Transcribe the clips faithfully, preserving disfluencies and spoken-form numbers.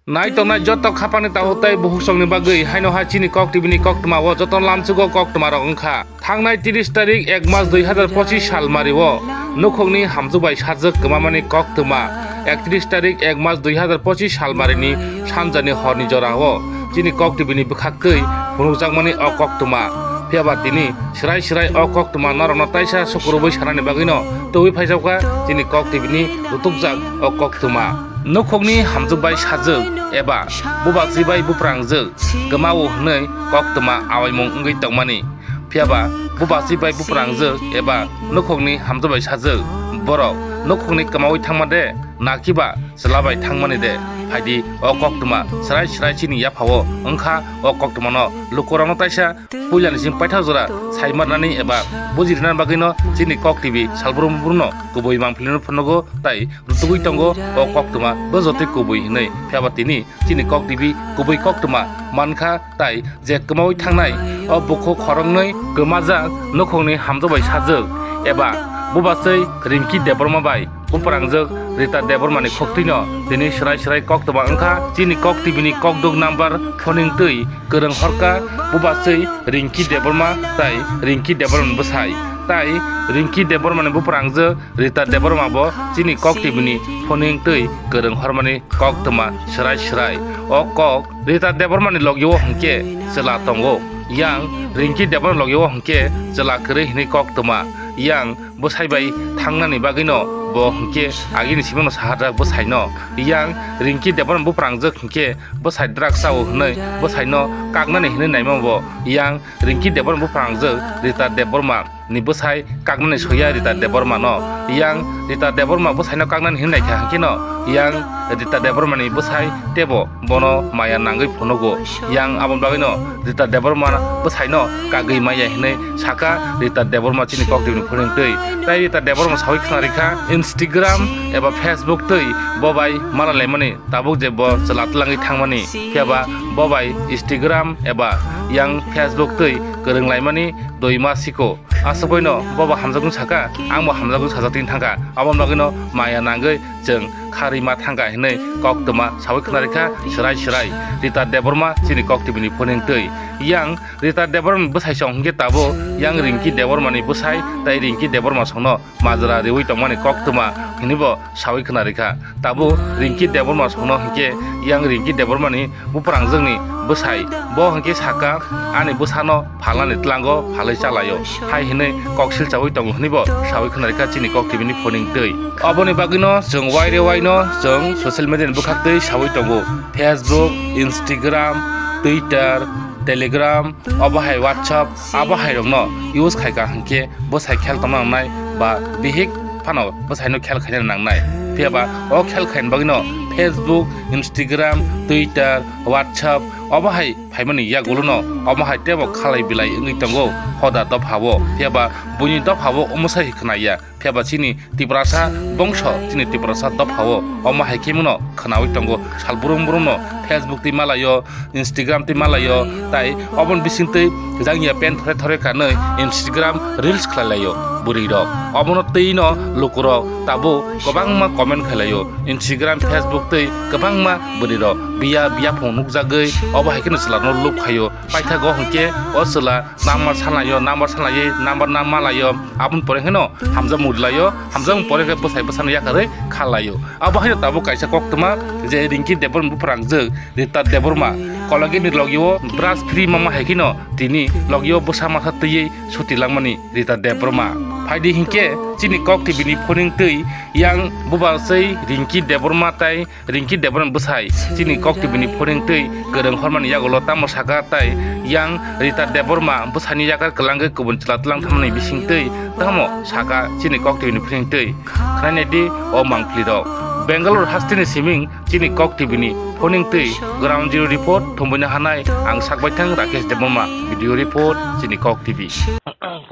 Nai tongnai joto khapangni tabuk tei bukhuk songni bagwi haino hai chini Kok T V ni koktwma o joto lamchugo koktwma rok wngkha. Thangnai tris tarik ek mas dui hazar pochis sal mari o nukhungni hamjwk bai sajwk kwmamani koktwma. Ektris tarik ek mas dui hazar pochis sal marini sanjani horni jora o chini Kok T V ni bwkhaktwi phunukjakmani o koktwma. Phiyaba tini swrai swrai o koktwma norokno taisa sukurubwi sanani bagwino tubui phaijakha chini Kok T V ni rutukjak o koktwma. Nukhungni hamjwk bai sajwk eba bubakchi bai buprangjwk kwmao hwnwi koktwma awaimung wngwi tongmani. Phiyaba bubakchi bai buprangjwk eba nukhungni hamjwk bai sajwk borok nukhungni kwmawi thangma de, nakiba chwla bai thangmani de? Phaidi o koktwma swrai swrai chini yaphao wngkha. O koktwmano lukurokno taisa puilani simi paithak jora saimarnani eba bujirinani bagwino chini Kok T V salbrum brum no kubui mangpili no phunugo tai rutugwi tongo o koktwma bwswtwi kubui hinwi. Phiyaba tini chini Kok T V kubui koktwma mankha tai je kwmawi thangnai o bukhuk khoroknwi kwmajak nukhungni hamjwk bai sajwk eba bubaswi Rinki Debbarma bai buprangjwk Rita Debbarmani khuktwino tini swrai swrai koktwma wngkha. Chini Kok T V ni kokduk number phoning twi kwrwng horkha bubaswi Rinki Debbarma tai Rinki Debbarmani bwsai tai Rinki Debbarmani buprangjwk Rita Debbarma bo chini Kok T V ni phoning twi kwrwng hormani koktwma swrai swrai. O kok Rita Debbarmani logio hwnkhe chwla tongo, yang Rinki Debbarma logio hwnkhe chwla kwrwi hinwi koktwma. Yang bwsai bai thangnani bagwino bo hwnkhe agini simano saharjak bwsaino. Yang Rinki Debbarma buprangjwk hwnkhe bwsai drugs chao hwnwi bwsaino kaknani hinwi naima bo yang Rinki Debbarma buprangjwk Rita Debbarma ni bwsai kaknani soya Rita Debbarma no. Yang Rita Debbarma bwsaino kaknani hinwi naikha hwnkhe no yang Rita Debbarma ni bwsai tebo bono maya nangwi phunugo. Yang aboni bagwino Rita Debbarma bwsaino kagwi maya hinwi saka Rita Debbarma chini Kok T V ni phoning twi. Tai Rita Debbarma sawi khna rikha Instagram eba Facebook twi bo bai malai laimani tabuk je bo chwla twlangwi thangmani. Phiyaba bo bai Instagram eba yang Facebook twi kwrwng laimani doi ma siko. Aswk boino bo bo hamjakmung saka, ang bo hamjakmung sajak tini thangkha. Aboni bagwino maya nangwi chwng kharwi ma thangkha hinwi koktwma sawi khna rikha swrai swrai Rita Debbarma chini Kok T V ni phoning twi. Yang Rita Debbarma bwsai song hwnkhe tabuk yang Rinki Debbarma ni bwsai tai Rinki Debbarma songno majra riwi tongmani koktwma hinwi bo sawi khna rikha. Tabuk Rinki Debbarma songno hwnkhe yang Rinki Debbarma ni buprangjwkni bwsai bo hwnkhe saka, ani bwsano phalnani tlango phalwi chalaio hai hinwi koksil chawi tongo hinwi bo sawi khna rikha chini Kok T V ni phoning twi. Aboni bagwino chwng waire waino chwng social media ni bwkhak twi sawi tongo, Facebook, Instagram, Twitter, Telegram, obo hai WhatsApp, abo hai rokno use khaika hwnkhe bwsai khel tongna nangnai ba bihik phano bwsaino khel khaina nangnai. Phiyaba o khel khaina bagwino Facebook, Instagram, Twitter, WhatsApp obo hai phaimani yagulono omo hai tebo khalai bilai wngwi tongo hoda dophao. Phiyaba buini dophao omo sai khnaya. Phiyaba chini Tiprasa bongso, chini Tiprasa dophao omo hai khe mano khnawi tongo, sal brum brumno Facebook twi malaio, Instagram twi malaio, tai oboni bisingtwi jangya pen thore thore kanwi Instagram reels khlai laio bwrwi rok. Obono twi no lukurok tabuk kwbangma comment khlai laio, Instagram, Facebook twi kwbangma bwrwi rok biya biya phung nukjagwi obo hai kheno chwla no lob khaio. Paithago hwnkhe o chwla number salaio, number salaiwi number na malaio, aboni pore kheno hamjakmung rwlaio, hamjakmung pore khe bwsai bwsano yakarwi kha laio. Abo haino tabuk kaisa koktwma je Rinki Debbarma buprangjwk Rita Debbarma kologini logio brush free mama hai kheno tini logio bwsa masa twiwi suti langmani Rita Debbarma. Phaidi hinkhe chini Kok T V ni phoning twi yang bubasai Rinki Debbarma tai Rinki Debbarma bwsai chini Kok T V ni phoning twi kwrwng hormani yagulo tamo saka tai yang Rita Debbarma bwsaini yakar kwlangwi kubun chwla twlang thamani bising twi tamo saka chini Kok T V ni phoning twi. Khnainai di o mangpli rok. Bangalore hasteni siming chini Kok T V ni phoning twi ground zero report thumbuina hanai ang sakbaithang Rakesh Debbarma, video report chini Kok T V.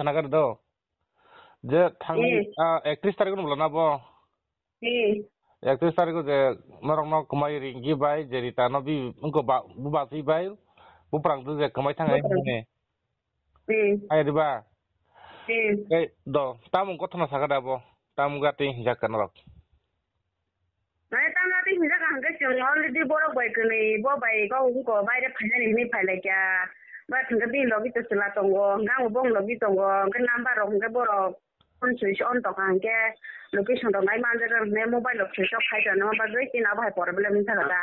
Khnagar do. Je thang, hmm, ah, ektris tarik no bolana bo. Hmm. Ektris tarik je norok no kwmai Rinki bai je Rita no bi wngko ba, bubaswi bai buprang je kwmai thang ai buprang hwnwi. Hmm. Ai riba. Hmm. Ei do tamung kothoma saka da bo. Tamung gati hinjak ka norok. Nai tamung gati Jaga hwnkhe chwng already borok bai kwnwi, bo bai kok wngko baire phainani hinwi phailaikha. Ba hwnkhe bini logi to chwla tongo, hwnkhe ang bo bongni logi tongo, hwnkhe number rok hwnkhe borok phone switch on tongkha hwnkhe location rok nai manjak hwnkhe mobile rok switch off khai tongma bagwi chini abo hai problem wngkha da.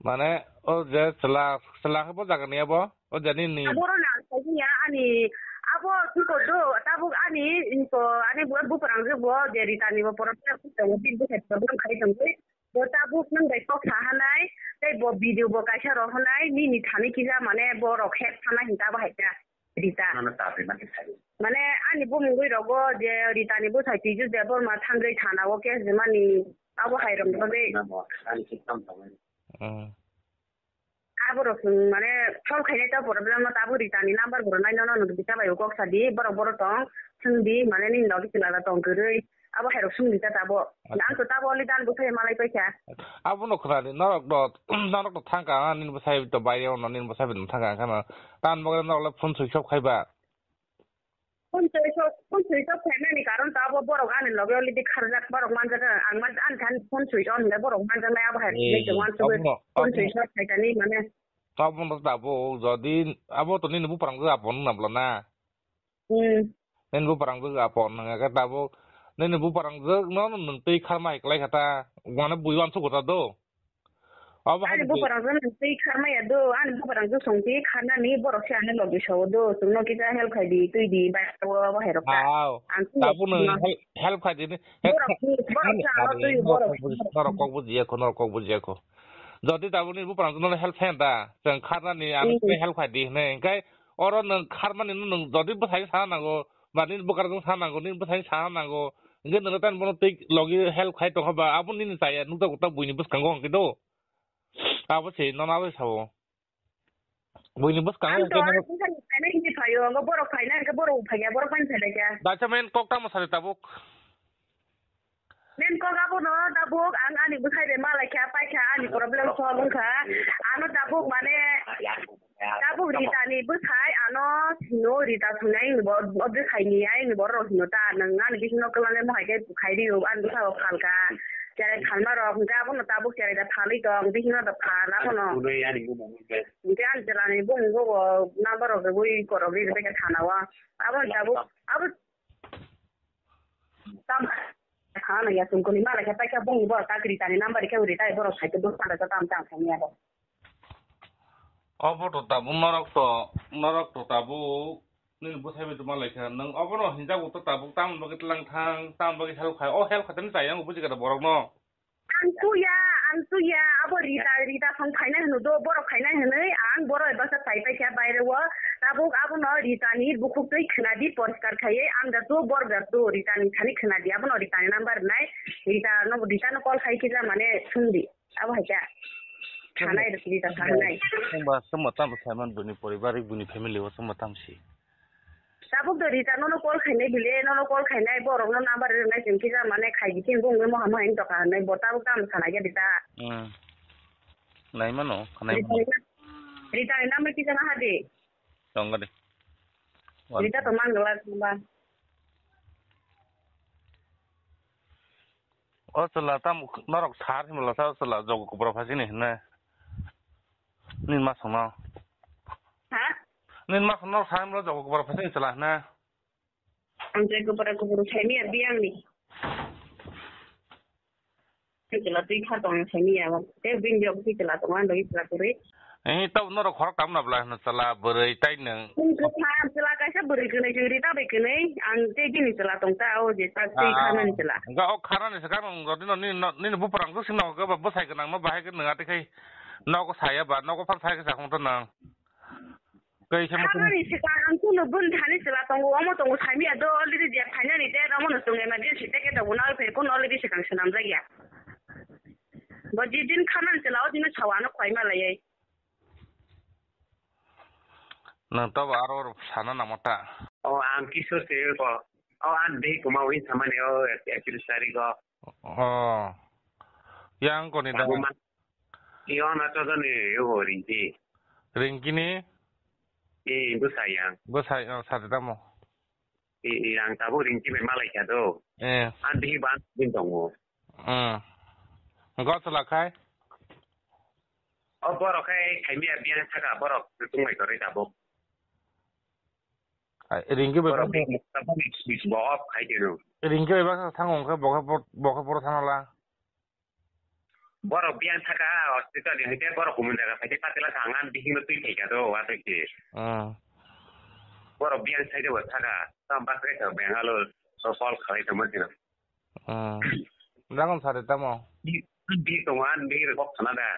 Mane o je chwla, chwla khe bo jaga ni abo? O jani ni. Abo ro nang sai ya ani abo chwng ko do tabuk ani ko ani bo buprang je bo je Rita ni bo problem tongo, bini bwsai problem khai tongwi. Bo tabuk nwng bai kok sa hanai, tei bo video bo kaisa rw hanai, nini thani kisa mane borok hek sana hinta bo hai ta Rita. Nono ta bai ma kisa. Mane ani bumungwi rogo je Rita ni bwsai Piju Debbarma thangwi thana o case rimani abo hai rok bagwi. Namo ani kisa tong tong. Hmm. Aborok chwng mane solve khainai ta problem no tabuk Rita ni number bo rwnai nono nwng Rita bai kok sa di, borok borok tong swng di, mane nini logi chwla da tong kwrwi, abo hai rok swng di ta tabuk. Acha. Ang to tabuk already dan bwthai malai paikha. Abono khna di, norok do, norok do thang ka, nini bwsai to bai ono, nini bwsai bai thang ka, khana. Tan bagwi norok le phone switch off khai ba. Phone switch off, phone switch off khainani karon to abo borok ani loge already kharjak, borok manjak, ang man, ani thani phone switch on hwnle borok manjaknai abo hai Eh, tongma switch off khaitani mane. Abono tabuk jodi abo to nini buprang jwk apon wngna bwla na? Hmm. Nini buprang jwk apon wngkha khe tabuk nini buprang jwk no nwng twi kharma hai kwlai kha ta, mane bui uansuk kha ta do. Abo hai Ani buprang jwk nwng twi kharma ya do, ani buprang jwk song twi kharnani borok se ani logi sao do, chwngno kisa help khai di, twi di, bai abo abo hai rok ta. Aw, Ang twi tabuk nwng no. Help, help khai di, help Borok khai, borok ani sa ano hari, twi norok borok. Kok buji-, norok kok bujiya kho, norok kok bujiya kho. Jodi tabuk ni buprang jwk no help khai da, chwng kharnani ano Hmm. Twi help khai di hwnwi, hwnkhe oro nwng kharmani no nwng jodi bwsai sana nango, ba nini bwkrajwk sana nango, nini bwsai sana nango, hwnkhe nwng tei bono tei logi help khai tongkha ba, abo nini chaya nukjak gota buini bwskango hwnkhe do. Abo se nono abo sao. Buini bwskango Ang to hwnkhe nono ang khaina hindi phaio, ang borok phaina hwnkhe borok phaiya, borok phai phailaiya. Daisa main kok tamo sari tabuk. Main kok abono tabuk ang ani bwsai bai malaikha, paikha, ani problem solve wngkha. Ano tabuk mane tabuk Rita ni bwsai ano hino Rita thungnai hino bo, o bwsai ni ai hino borok hino ta nwng ani bisingo kwlangwi mohai khe khai rio ani bwsao phalka. Cherai phalma rok hwnkhe abono tabuk cherai da phalwi tong bisingo da phal abono. Hwnkhe ani chwla ni bumung bo number rok rwui korok ri rwbaikha thana o. Abo tabuk abo Tam khana ya sungkuni mala khe paikha bongni borok ta Rita ni number khe uri tai borok saito bwskango ta tam tam thangya bo. Obo to tabuk norok to, norok to tabuk nini bwsai bai to malaikha nwng obono hinjago to tabuk tamoni bagwi tlang thang tamoni bagwi help khai o help khaitani chaya wng buji kha da borokno. Ang tuya, ang tuya, abo Rita, Rita song phaina hwno do, borok phaina hwnwi ang borok bai baksa phai paikha baire o, tabuk abono Rita ni bukhuk twi khwnadi poriskar khaiwi ang da tu borok da tu Rita ni thani khwnadi, abono Rita ni number nai, Rita no, Rita no call khai kisa mane sungdi, abo hai kha. Thanai Rita thanai. Sumba, sumba tamo saiman buni poribarik buni family o sumba tamsi. Tabuk do Rita nono call khainai bile, nono call khainai, borokno number rwnai chwng kisa mane khai di, chini bumungwi moham hai wng tongkha hinwi bo tabuk tamo sanai khe Rita. Hmm. Naimano, khanaimano. Rita ni number kisa naha di. Tongga de. Rita to man glak ba. O chwla tam norok sar himla sa chwla jogo kubra phasini hwnwi. Nini masongno. Ha? Nini masongno sa himla jogo kubra phasini chwla hwnwi. Ang tei kubra kubra saimia biyangni. Chwla twi kha tong saimia. Tei bini jok twi chwla tong ang dagi chwla kwrwi. Eh, tau norok khorok tam na bwla hwno chwla bwrwi tai nwng. Nwng kwthang chwla kaisa bwrwi kwnwi chwng ri ta bai kwnwi ang tei bini chwla tong ta o je ta tei Ah. Kha nani chwla. Ga o kharani se kang rodi no nini no, nini buprang jwk sino ga bwsai gwnang no bahai gwnang ati khai nogo saya ba nogo phang sai khe sakhong to nang. Kai se mo. Kharani se kang ang kuno bun thani chwla tongo omo tongo saimia do already je phainani te omo no tongo emergency te ke tongo na oi phai kun already se kang swnam jagya. Bo je din kharnani chwla o dino sawa no khwai ma lai ai. Nwng to bo aro sana nangma ta. O ang Kishore se ko. O ang dei kuma win samani o ekis tarik o. O. Yang koni da. Abo ma. Iyo na to ni yo Rinki. Rinki ni? Eh, bwsai yang. Bwsai, o, sadi tamo. Eh, eh, ang tabuk Rinki bai malai kha do. Eh. Ang dei ban din tongo. Hmm. Go chwla khai. O borok khai khaimya biyang saka borok tungbai torwi tabuk. Ai, ringki bai Borok biyang saka switch bo off khai deno. Ringki bai baksa thango hwnkhe bokhe por-, bokhe poro thangla. Borok biyang saka hospital ni hwnkhe borok kumun jaga phaikhe patila thangan bisingo twi phaikha do watwi se. Hmm. Borok biyang saide bo saka tam baksa khe Bangalore so call khalai tongma sino. Hmm. Dagon sari tamo? Di, di tongo, an di kok sana da.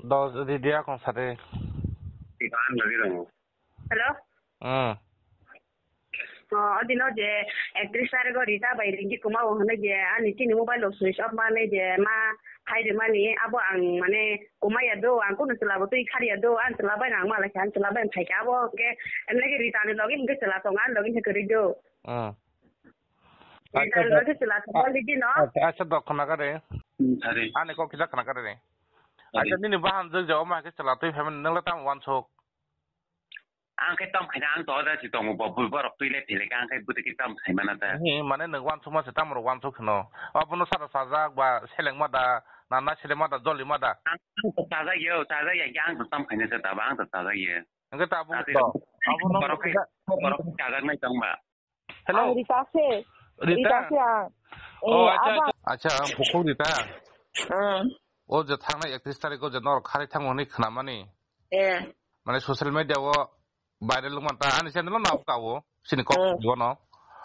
Dos di dia kon sari. Di kan lagi dong. Hello? Hmm. O, odino je actress sari go Rita bai ringi kuma o hwnwi je ani chini mobile o switch off mani je ma hai de mani abo ang mane kuma ya do ang kuno chwla bo twi khari ya do ang chwla bai nang ma lai kha ang chwla bai phai kha abo ke em lagi Rita ni login ke chwla tong an login ke ri do. Hmm. Acha, dok-, acha, acha, dok khna kare. Hmm, are. Ani kok kisa khna kare. Are. Acha, nini bahan jwk jao ma khe chwla twi phaimani, nwng le tamo wansuk? Ang khe tam khaina, ang to da si tongo, bo bui borok twi le phile khe, ang khe bwtwi khe tam khaimana da. Hi, mane nwng wansuk ma se, tamo rok wansuk kheno. Abono sara sajak ba seleng ma da, na, na seleng ma da, joli ma da. Ang, ang to sajak yo, sajak ya, ang to tam khaina se da ba, ang to sajak ya. Hwnkhe tabuk to. Abo no borok khe, borok khe chajaknai tong ba. Hello? Ang Rita se. Rita? Rita se ang. Oh, eh, acha, abo acha. Acha, ang bukhuk Rita. Hmm. O je thangnai ekatris tarikh o je norok kharwi thangma hwnwi khnamani. Eh. Mane social media o viral wngmanta. Ani channel no nabo kao. Sini kok Hmm. Bono.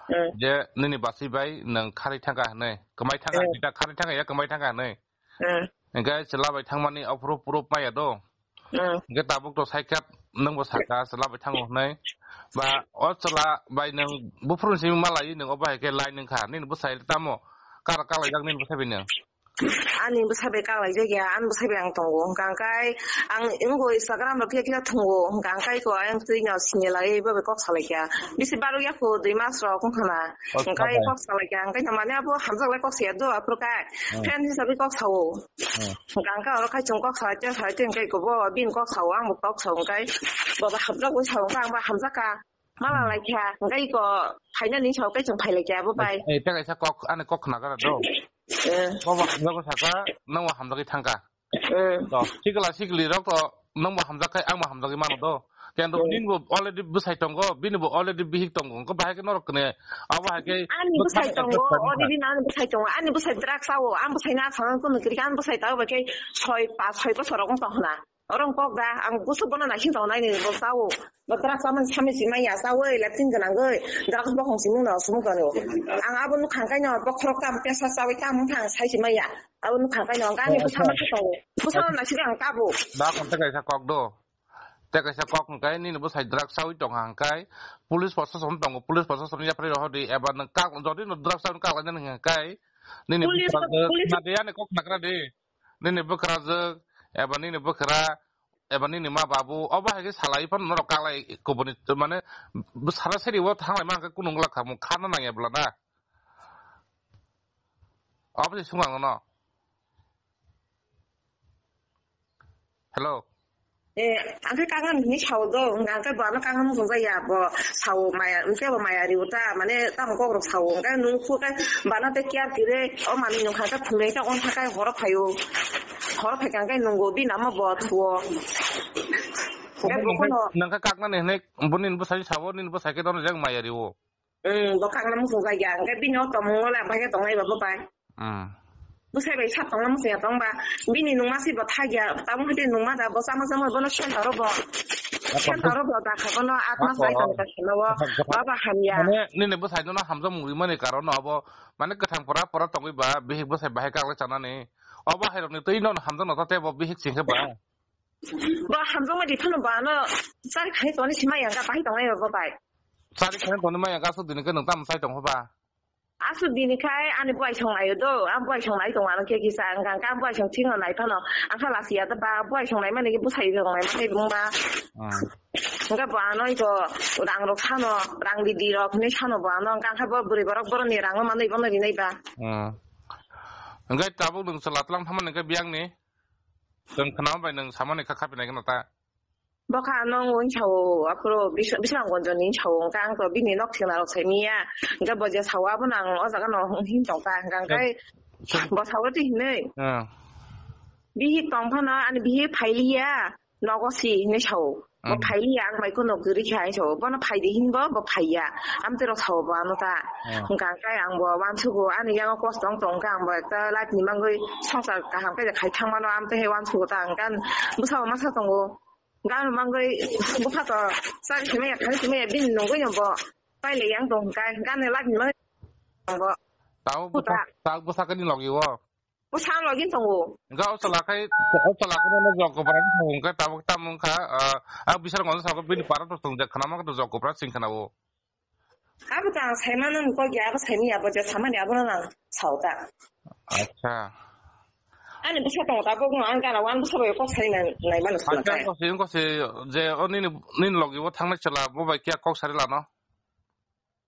Hmm. Je nini basi bai nang kharwi thangka hwnwi. Kwmai thangka Hmm. Rita kharwi thangka ya kwmai thangka hwnwi. Hmm. Hingke chwla bai thangmani aphuru proof maya do. Hmm. Hingke tabuk to cycle nwng bo saka chwla bai thango hwnwi. Ba o chwla bai nwng buphuru simi malai nwng obo hai khe lai nwng kha. Nini bwsai tamo kar kalaijak nini bwsai bai nwng. Ani bwsai bai kalaijak ya, ani bwsai bai ang tongo. Hwnkha hwnkhe ang wngbo Instagram rok khe khe thwngo. Hwnkha hwnkhe ko ayang twi no sini lai bo bai kok salai kha. Bisi baruk ya kho dui mas rok wngkha na. O, hwnkhe sabai. Kok salai kha, hwnkhe mane abo hamjak lai kok saya do, aphuru khe Hmm. Friend hisabe kok sao. Hmm. Hwnkhe oro khai chwng kok salai te, salai te hwnkhe ko bo bini kok sao, ang bo kok sao, hwnkhe bo bo hamjak bai sao, hwnkhe ang bo hamjak kha. Mala lai kha, hwnkhe ko phainani sao khe chwng phai lai kha abo bai. Eh, tei kaisa kok, ani kok khna kara do. Eh. Bo bo hamjak bai saka, nang bo hamjak bai thang kha. Eh. To, sikla sikli rok to, nang bo hamjak khai, ang bo hamjak bai mano do. Kendo Hmm. Nini bo already bwsai tongo, bini bo already bihik tongo. Hwnkhe bahai khe norok kene, abo hai khe Ani bwsai bwsai tongo, tongo. Already ani bwsai tongo. Ani bwsai drugs sao, ang bwsai na thang kunu kiri, ang bwsai tao bai khe soi, pas, soi bosor rok wng tong hwna. Oro wng kok da, ang gusu bono naising tong nai ni bo sao. Bo drugs amani sami si maya, sao, leptin gwnang gwi, drugs bokhong si mung no, sumung tong. Ang abo nuk khang kai no, bokhorok tam, pesa sao, tam wng thang, sai si maya. Abo nuk khang kai no, ang ani Eh, bwsa eh. Ma khe tongo. Bwsa no naising ang kabo. Da kon tei kaisa kok do. Tei kaisa kok hwnkhe nini bwsai drugs sawi tongkha hwnkhe police prosason tongo, police prosason yapri rohor di eba nwng kak, jodi no drugs sawi kak lainani hwnkhe nini Police, bwkrajwk police. Nadia ni kok nagra di. Nini bwkrajwk eba nini bwkra eba nini ma babu obo hai khe salai phano norok kak lai kubuni mane sara seri o thanglai mankhe kunu wngla kha mung khana nangya bwla na. Obo se swng ang nono. Hello. Eh, ang khe kangan hini sao do, ang khe bono kangan mung jaya bo sao maya, ang khe bo maya riu ta, mane tamo kok rok sao, ang khe nung khu khe bana te kiar kire, o mani nung kha khe phunui ta on tha kai horo phaio. Horo phai kang khe nungo bini amo bo thuo. Ang khe bo kono nang khe kakna ni hini, boni bwsai sao, nini bwsai khe dono jeng maya riu. Hmm, bo kakna muchung jagya. Hwnkhe bini o tongmung no le bai khe tongnai ba bo bai. Hmm. Bwsai bai sak tongna muchung ya tong ba. Bini nungma si bo thagya. Tabuk hwnkhe nungma da bo chama chama bono shelter o bo. Shelter o bo da kha bono atma sai tong ta sino bo. Ba ba hamya. Mane nini bwsai no hamjak mung rimani karon no abo mane kwthang pora pora tongwi ba bihik bwsai bahai kaklai chanani. Obo hai rok ni twi no hamjak no ta tei bo bihik sing khe ba. Bo hamjakma di phano bo ano chari khai toni sima yang ka pai tongnai bo bai. Chari khai toni ma yang ka su dini ke nung tam sai tong ba. Asu dini khai ani bai song ayo do, ang bai song nai tong ano ke kisa ang ka bai song thing nai phano ang kha lasi ya ba bai song nai mani ke busai song nai mani bung ba. Hmm. Ang ka bo ano iko rang rok sano, rang di di rok ni sano bo ano ang ka bo buri borok borok ni rang mani bo nai ba. Hmm. Ang ka tabuk nung salat lang thaman ang ka biang ni. Chwng khwnama bai nwng samani kha khapinai kheno ta. Bokha ano wng sao, aphuru Bis-, Bisramganj ni sao, hwnkhe ang to bini nok thwngna rok sai manya, hwnkhe bo je sao abono ang o jaga no hin tong kha, hwnkhe ang khe Bo sao twi hinwi. Ah. Bihik tong phano ani bihik phailiya, nogo si hinwi sao. Bo Hmm. phailiya, ang bai kheno kwrwi kha hinwi sao. Bono phaidi hinbo, bo phaiya. Amtwi rok sao bo ano ta. Hmm. Hwnkha khe ang bo uansugo, ani yango kosto wng tong kha, ang bo ekta life ni mangwi songsar kaham khe khai thang mano, amtwi hai uansugo ta, hwnkha bwsao masa tongo. Gana mangwi bwkha to chari simi ya, khani simi ya, bini nungwi no bo pailai yang tong kha, gana lak ni mangwi bo. Tao bwsa, Puta. Tao bwsa kani logi o. Bwsa logi tongo. Ga o chala khai, o chala khai no jok ko bra ni thong kha, tao tam wng kha, ah, a bisar ngon sa ko bini para to tong jak khana ma to jok ko bra sing khana o. Abo ta ang saimano ni kok ya, abo saimani abo je samani abono nang sao ta. Acha. Ani bwsa tongo ta, bo ang gana wan bwsa bai kok sai nai, nai mano sala Acha, kai. Ko se, ko se, je o nini, nini logi bo thangnai chwla, bo bai kiya kok sari lano?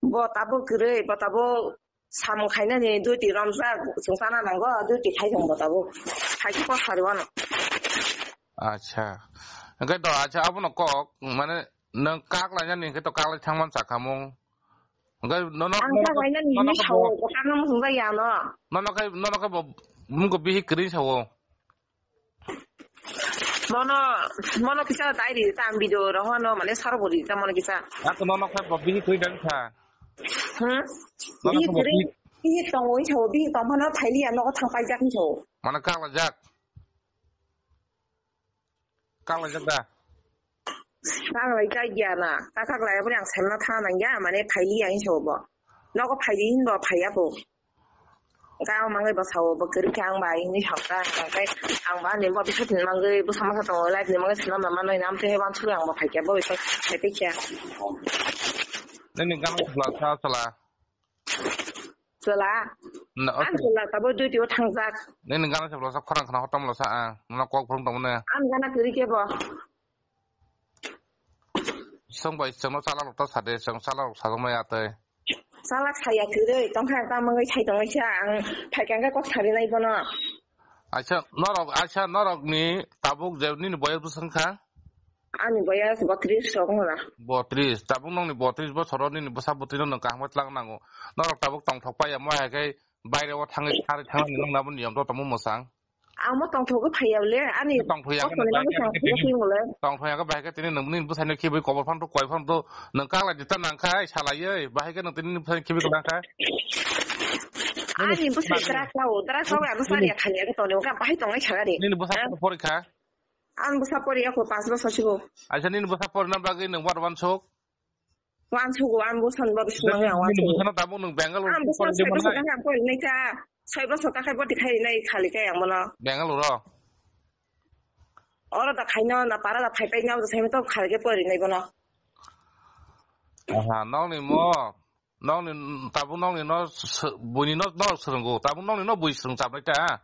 Bo tabo kwrwi, bo tabo samung khainani duty romjak, chwng chana nango, duty khai tong bo tabo. Khai khe kok sari wano. Acha. Hwnkhe to, acha, abono kok, mane, nwng kak lainani hwnkhe to kak lai thangmani sakhamung. Hwnkhe nono, Ang nono, kak lainani nono hinwi khe sao, bo, kokarno muchungjak ya ano. Nono khe, nono khe bo mungko bihik kwrwi sao. Mono, mono kisa dai ri ta ang video rohano mane sar bo ri ta mono kisa. Ako nono khe bo bihik kwrwi dang kha. Hmm? Nono Bihik khe bo kwrwi, bihik bihik tongo sao, bihik tong phano thaili ano thang paijak hinwi sao. Mane kak laijak. Kak laijak da? Kak laijak ya na. Kak kak lai bwrang selna tha nang ya, mane phaili ya hinwi sao bo. Nogo phaidi hinbo phaiya bo. Kha mangwi bwsao bo kwrwi khe ang bai hinwi hokha, hwnkhe ang ba ani bo bwsai thwngwi mangwi bwsa masa tongo, life ni mangwi swnam na manwi nam tei wansugwi ang bo phaikha, bo bai phai tei kha. Nini gana chwla sa chwla? Chwla? Na, Ang okay. Chwla tabo duty o thangjak. Nini gana chwla sa khorang khna hotam lo sa ang, nono kok phung tongmani. Ang gana kwrwi khe bo. Chwng bai chwngno chala rok ta sade, chwng chala rok sajak maya tei. Salak saya kwrwi, tongkha ta mangwi sai tongwi sa ang phaikha khe kok sari nai bono. Aisa norok, aisa norok ni tabuk je nini boyas bwswk wngkha? Ani boyas botris rok wngkha. Botris, tabuk nokni botris bosoro nini bwsa bwtwi no nwng kaham khe twlang nango. Norok tabuk tongthok paiya mo hai khe baire o thangwi thari thangni nokna bo niyom to tongmo mwsang. Ang mo tongthok khe phaiya le, ani Tongthok ya khe kosoni nokna nang khe khe tini, tini, tini mo le. Tongthok ya khe bahai khe tini nokni bwsai no khibi kobor phang to koi phang to nang kala dita nang khai salai ye, bahai khe nang tini bwsai khibi nang khai. Ani bwsai drak lao, drak lao, ano sari ya khani ya khe toni, ka bahai tongnai sagari. Nini bwsa Ha? Porikha? Ang bwsa pori ako pas bosor sigo. Aisa nini bwsa porina bagwi nang bar wan sok? Wansugo, ang bwsano bagwi swnamwi ang Nini wansugo. Bwsano tabuk nwng Bangalore Ang bwsano soi bwsor kha ang porinai kha. Soi bwsor kha khai bwtwi khai rinai khali khe ang bono. Bangalore o? Oro da khaino na para da phai pai na da saimano khali khe porinai bono. Aha, nokni mo, nokni tabuk nokni no s-, buini no, no swrwngo, tabuk nokni no bui swrwng chabnai ta?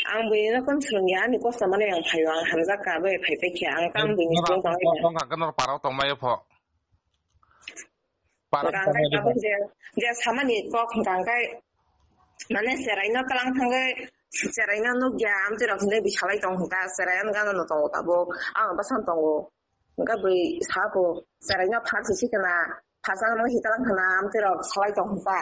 Ang buino kon swrwngya, ani kosto mani ang phaio, ang hamjak ka bai phai paikha, ang tam buini swrwng tongkha. Tongkha, tongkha, norok parao tongmai pho. Parao tongmai pho. Je, je samani kok hwnkha hwnkhe, mane cheraino twlang thangwi, cheraino nukya, amtwi rok hinwi bisalai tong hwnkha, cherai ano gana no tongo tabuk, ang bwsano tongo. Hwnkhe bui sabo, cheraino pharsi sikena, pharsa no hitalang khana, amtwi rok salai tong hwnkha.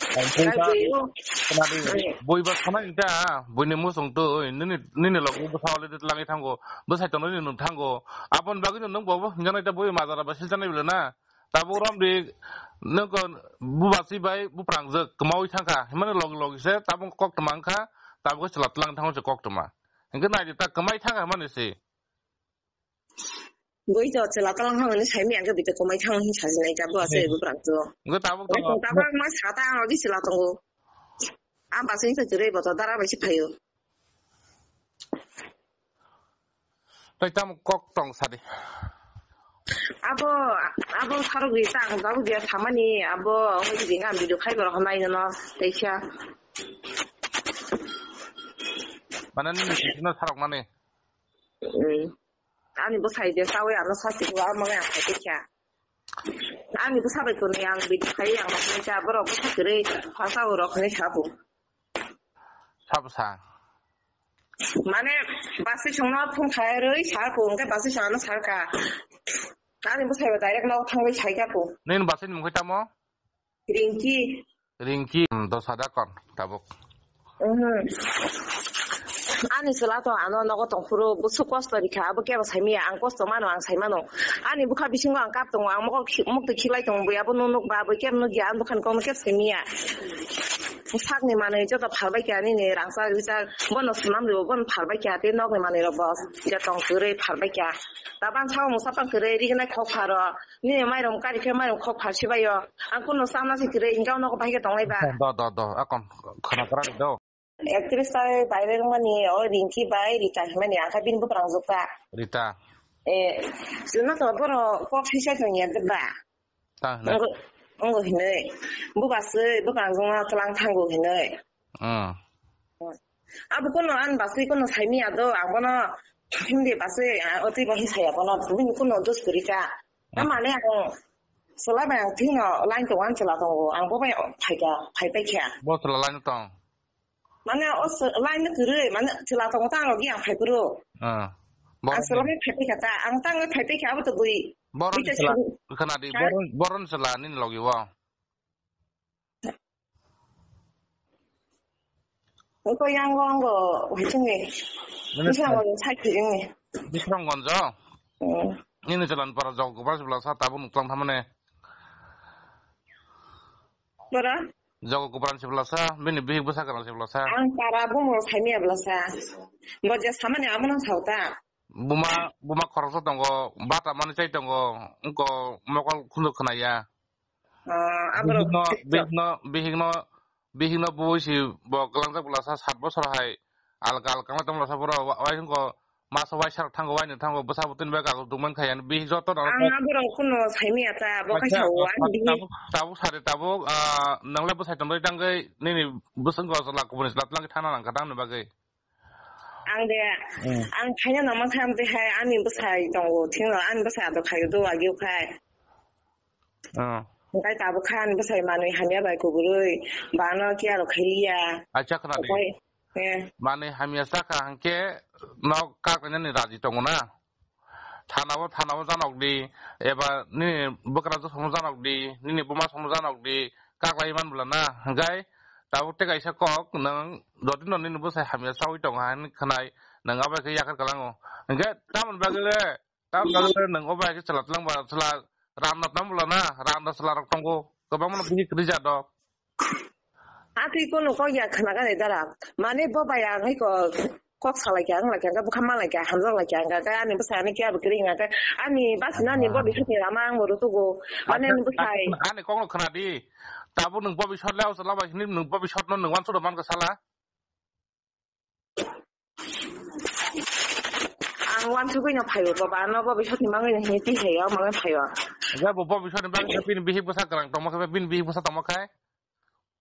Ang Ai, buiba, bui o. Khna di, Ani. Buiba khna di ta, buini musung twi, nini, nini logi bwsa already twlangwi thango, bwsai tono nini nwng thango. Aboni bagwi no nwng bobo hwnjanai ta bui majra ba silchanai bwle na. Tabuk romdi nwng ko bubasi bai buprangjak kwmawi thangkha. Himani logi logi se tabuk kok twma wngkha, tabuk chwla twlang thango se kok twma. Hwnkhe naidi ta kwmai thangkha himani se. Bui to chwla twlang hwnwi saimanya hwnkhe bui to kwmai thango hwnwi sajinai ta bua se buprangjak. Hwnkhe tabuk Bui to to tabuk ma sata ang logi chwla tongo. Ang bachai khe kwrwi bo to dara bai se phaio. Tei tamo kok tong sadi. Abo, abo sarok ri ta ang jago dia samani, abo wngwi ring ang video khai borok nai no teisa. Mane nini sisi no sarok mani. Mm. Ani bwsai de sawi ano sasi ko amo ya khai teisa. Ani bwsa bai kono yang video khai yang khai cha borok bwsa kwrwi phasa borok khai sabu. Sabo sa. Mane basi songno phone khai rwi sa ko, hwnkhe basi songno sa ka. Ani bwsai bo direct no thangwi sai ka ko. Nini basi ni mungkhe tamo? Ringki. Ringki, hmm, dosa da kon, tabuk. Mhm. Ani chwla to ano nogo tongphuru, bwswk kosto rikha, abo kebo saimaya, ang kosto mano, ang saimano. Ani bwkha bisingo ang kap tongo, ang mokol khi-, mukti khiklai tongo, bui abo nuk nuk ba, bui kebo nukya, ang bwkhani kokno kebo saimaya. Sakni manwi joto phalbai kha, nini rangchak rijak, bono swnam rwo, bono phalbai kha, tei nokni manwi rok bo je tong kwrwi phalbai kha. Tabang sao mungsa tong kwrwi, rignai khok pharo, nini mairum kari khe mairum khok phalsi baio. Ang kuno chana si kwrwi, hingke o nogo bahai khe tonglai ba. Do, do, do, akon khana kwrwi do. Actress tai baire wngmani, o Ringki bai Rita hinmani, ang khe bini bwkrang jukha. Rita. Eh, chwla to borok kok sisa tongya de ba. Ta hinwi. Ngo, ngo hinwi. Buba swi, bwkrang jukno twlang thango hinwi. Hmm. Abo kuno an baswi kuno saimaya do, ang bono hindi baswi, ah, otwi bo hinsaya bono, bini kuno dos kwrwi kha. Hmm. Amane ang chwla bai ang thwino line tongo, ang chwla tongo, ang bo bai phaikha, phaipai kha. Bo chwla line tong. Mane o s-, line no kwrwi, mane chwla tongo ta ang logi ang phaiphuru. Ah. Ang chwla bai phaipai kha ta, ang ta ang phaipai kha abo to bui. Boron bui ta chwla, sini. Khana di, boron, boron chwla nini logi o. Oko yang go ang go, hichingi. Nini bisa chwla. Ang go saki ini. Bisramganj o? Hmm. Nini chwla ni para jok gopal chwla sa tabuk nuk tlang thamane. Bora? Jogo Kupran se bwlasa, bini bihik bwsa kwrang se bwlasa. Ang para bumung saimaya bwlasa. Bo je samani amo nang sao ta. Buma, buma khoroksa tongo, bata mani chai tongo, wngko mokol khunju khwnaya. Ah, aborok bihikno, bihikno, bihikno bui si bo kwlangjak bwlasa sat bosor hai. Alka alka ma tongla sa boro wa-, waisingko masa waisa rok thango, waini thango, bwsa bwtwini bai kago dukman kha yani, bihik joto rok. Ang aborok kuno saimaya ta, bo kaisa o, ang bihik. Tabuk, tabuk sari tabuk, ah, nang le bwsai tongwi tangwi nini bwswk o chwla kubuni chwla twlangwi thangna nang kha tangni bagwi. Ang de, hmm, ang khaina nang mankha, ang de hai ani bwsai tongo, thwino ani bwsai adok khaio do agio khai. Oh. Hingkai tabuk kha ani bwsai manwi hamya bai kuburwi, bano kiya rok khailiya. Acha khna di. Opai, eh. Manwi hamya sakha hwnkhe nok kaklainani raji tongo na. Thanao, thanao janok di, eba nini bwkra josono janok di, nini buma sono janok di, kaklai man bwla na. Hingkai tabuk tei kaisa kok nwng jotino nini bwsai hamya sawi tongo hwnwi khwnai, nwng abo khe yakar kwlango. Hingke tamoni bagwi le Tamoni bagwi nwng o bai khe chwla twlang ba, chwla randa tamo bwla na, randa chwla rok tongo, kwbangma no bihik kwrwi ja do. Atwi kunu kok ya khna gani dara. Mane bo bai ang hai ko kok salai kha, ang lai kha, bwkha ma lai kha, hamjak lai kha, hwnkha khe ani bwsai ani khe abo kwrwi hwnkha khe ani basi nani bo bisukni lama ang bo rutugo. Mane ani bwsai. Ani kok no khna di. Tabuk nwng bo bisor le o chwla bai hwnwi nwng bo bisor no nwng wansuk rw man kha sala. Ang wansugwi no phaio, baba, ano bo bisotni mangwi no hini tihai o mangwi phaio. Hwnkhe bo, bo bisotni bagwi khe bini bihik bwsa kwrang tongma khe, bini bihik bwsa tongma khe?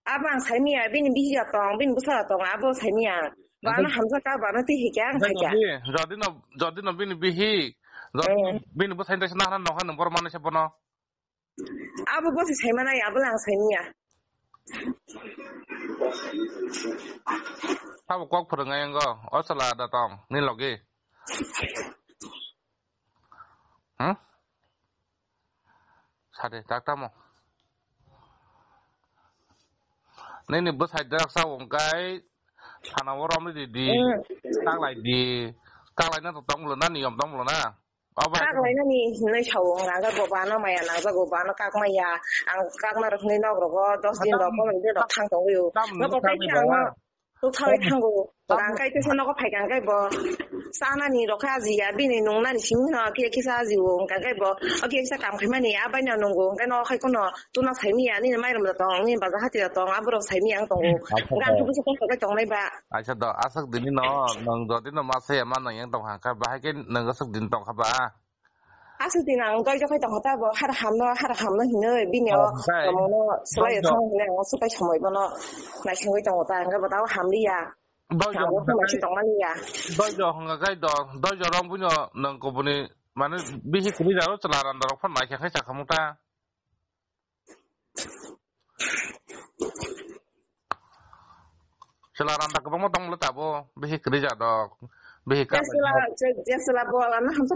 Abo ang saimaya, bini bihik ya tong, bini bwsa ya tong, abo saimaya. Ba ano hamjak ka, ba ano tihai khe ang saikha. Jodi, jodi no, jodi no bini bihik, jodi no bini bwsai tei se nahana nokha nwng borok manwi se bono. Abo bo se saimana ya, abo lang saimaya. Abo kok phwrwngnai wngkha, o chwla da tong, ni logi. Hmm? Sade, tak tamo. Nini bwsai drak sa wngkai, sana o romni di di, kaklai di, kaklai na to tong bwlo na, niyom tong bwlo na. Abo hai. Kak lainani hinwi sao, hwnkha khe bo bano maya nangjago, bano kak maya. Ang kakna rwkhnai nok rogo dos din rok, tamni, pondro din rok tam-, thang tongwi o. Tamni no bo kaisa kakni ang bawa. Tokthai thango. Tamni. Hwnkha khe teisa nogo phaikha hwnkhe bo chanani rok khe ajiya, bini nungnani simi no kisa kisa ajiwo, hwnkha khe bo o kisa kam khaimani a baino nungo, hwnkhe no khai kheno tuna saimaya, nini mairum da tong, nini baja hati da tong, aborok saimaya ang tongo. Acha, hwnkha khe to. Bwswk kosto khe tongnai ba. Acha do, aswk dini no, nwng jodi no ma saya ma nwng yang tong kha, bahai khe nwng aswk din tong kha ba? Aswk din ang doijo khai tong kha ta bo, har hamno, har hamno hinwi bini o, oh, hwnkhe tongmano swlai doijo, thang hinwi ang swkai somoi bono naisingwi tongo ta, hwnkhe bo tabo hamliya. Doijo hwnkha khai, tongmani ya. Doijo hwnkha khai do, doijo rong buino nwng kubuni, mane, bihik kwrwi jaro chwla randa rok phano naikha khai chakhamung ta. Chwla randa kwbangma tongmole tabo, bihik kwrwi ja dok, bihik je chwla, je, je chwla bo ano hamsa